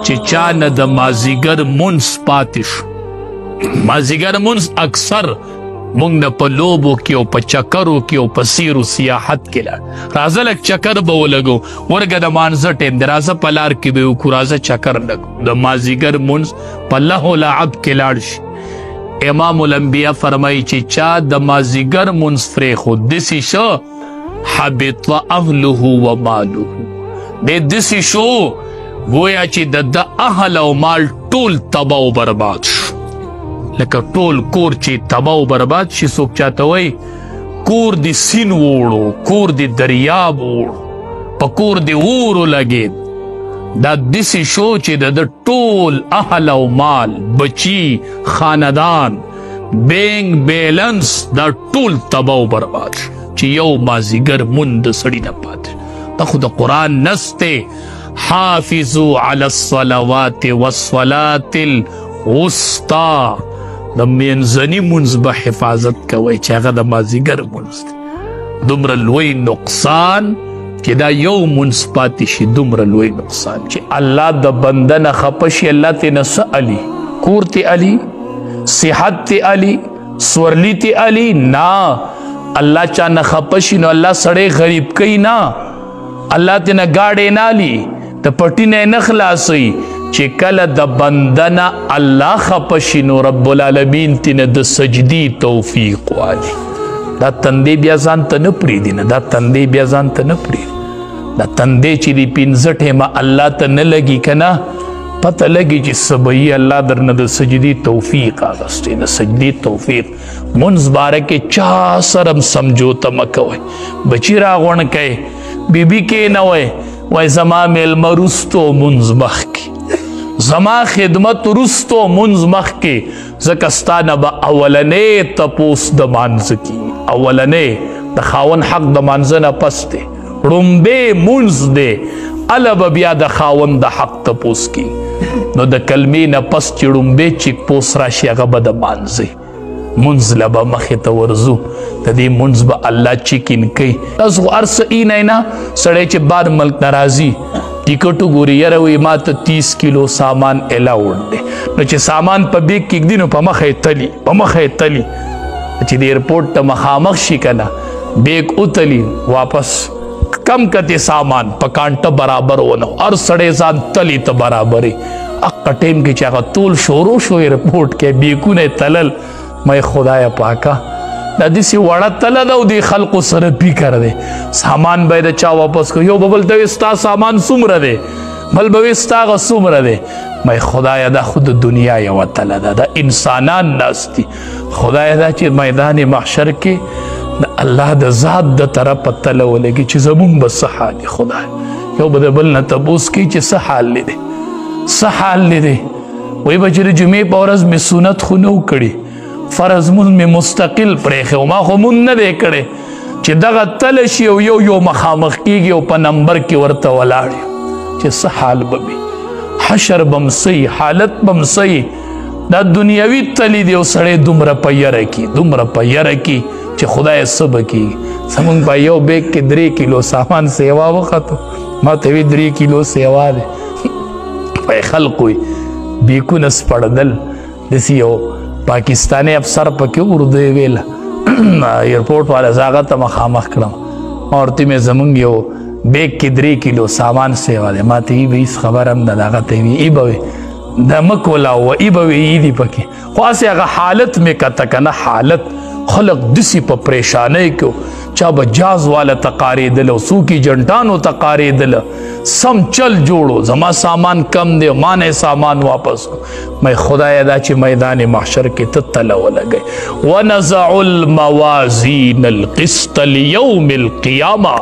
چې چا نه د مازیګر مونځ پاتې شو. مازیګر مونځ اکثر مونږ نه په لوبو کې او په چکرو کې او په سیر و سیاحت کې لاړ. راځه لږ چکر به ولګو، ورګه د مانځه ټایم دی، راځه په لار کې به وکړو، راځه چکر لګو. د مازیګر مونځ په لهو لعب کې لاړ شي. امام الانبیا فرمایي چې چا د مازیګر مونځ پرېښود داسې شو حبط اهله و ماله، دی داسې شو گویا چې د ده اهل او مال ټول تباه و برباد شو. لکه ټول کور چې تباه و برباد شي، څوک چاته وایي کور دې سین ووړو، کور دې دریاب ووړو، په کور دې اور ولګېد. دا داسې شو چې د ده ټول اهل او مال، بچي، خاندان، بینک بیلنس دا ټول تباه و برباد شو چې یو مازیګر مونځ د سړي نه پاتې. دا خو د قرآن نص دی، حافظوا علی الصلوات والصلاة الوسطی. د منځني مونځ به حفاظت کوئ چې هغه د مازیګر مونځ دی. دومره لوی نقصان چې دا یو مونځ پاتې شي، دومره لوی نقصان چې الله د بنده نه خفه شي. الله ترې نه څه علي؟ کور ترې علي، صحت ترې علي، سورلي ترې علي؟ نه، الله چا نه خفه شي نو الله سړی غریب کوي نه، الله ترې نه ګاډی نه علي، د پټي نه یې نه خلاصوي. چې کله د بنده نه الله خفه شي نو رب العالمین ترې نه د سجدي توفیق والي. دا تندې بیا ځان ته نه پرېږدي، نه دا تندې بیا ځان ته نه پرېږدي. دا تندې چې دی پنځه ټیمه الله ته نه لګي که نه، پته لګي چې سبعي الله درنه د سجدي توفیق اخیستی، د سجدي توفیق. مونځ باره کې چا سره هم سمجوته مه کوئ. بچي راغونډ کړئ، بیبي کښېنوئ، وایي زما مېلمه وروستو مونځ مخکې، زما خدمت وروستو مونځ مخکې، ځکه ستا نه به اولنی تپوس د مانځه کېږي. اولنی د خاوند حق د مانځه نه پس دی، ړومبی مونځ دی، اله به بیا د خاوند د حق تپوس کېږي. نو د کلمې نه پس چې ړومبی چیک پوس راشي هغه به د مانځه مونځ له به مخې ته ورځو، د دې مونځ به الله چیکین کوي. تاسو خو هر څه اینئ نه، سړی چې بار ملک نه راځي ټیکټ وګوري، یاره وایي ما ته 30 کیلو سامان الاوډ دی. نو چې سامان په بیګ کې ږدي نو په مخه یې تلي، په مخه یې تلي. چې د ایرپورټ ته مخامخ شي که نه، بیګ وتلي واپس کم کتې سامان په کانټه برابر ونه، هر سړی ځان تلي ته برابري. هغه ټایم کې چې هغه تول شروع شو ایرپورټ کې بیګونه یې تلل، مې خدای پاکه دا داسې وړه تله ده او دې خلقو سره فکر دی. سامان به یې د چا واپس کړو، یو به بل ته وایي ستا سامان څومره دی، بل به وایي ستا هغه څومره دی. مې خدایه دا خو د دنیا یوه تله ده، دا انسانان ناست دي. خدایه دا چې میدان محشر کې د الله د ذات د طرفه تله ولګي چې زمونږ به څه حال دی. خدای یو به د بل نه تپوس کوي چې څه حال دی، څه حال دی. وایي به چې د جمعې په ورځ مې سنت خو نه و کړي، فرض مونځ مې مستقل پرېښی و، ما خو مونځ نه دی کړی، چې دغه تله شي او یو یو مخامخ کېږي او په نمبر کې ورته ولاړ یو چې څه حال به وي، حشر به هم څه وي، حالت به هم څه وي. دا دنیوي تلې دی او سړی دومره په یره کي، دومره په یره کي چې خدای څه به کېږي. زمونږ په یو بیګ کې 3 کیلو سامان سیوا وختو، ما ته وی 3 کیلو سیوا دی. په خلقو بیکونه سپړدل. داسې یو پاکستاني افسر پکې اردو یې ویله، ایرپورټ والا زه هغه ته مخامخ کړم، ورته مې زمونږ یو بیګ کې 3 کیلو سامان سیوا دی. ما ته یې به هېڅ خبر هم نه ده، هغه ته یې وی ای به وي دا مه کولاوه، ای به وي ای دي پکې. خو هسې هغه حالت مې کته که نه، حالت خلق داسې په پریشانۍ کې، چا به جاز والا ته قارېدل او څوک یې جنټانو ته قارېدل، سم چل جوړو، زما سامان کم دی، ما نه سامان واپس کو. مې خدایه دا چې میدان محشر کې ته تله ولګوې. ونزع الموازین القسط لیوم القیامه.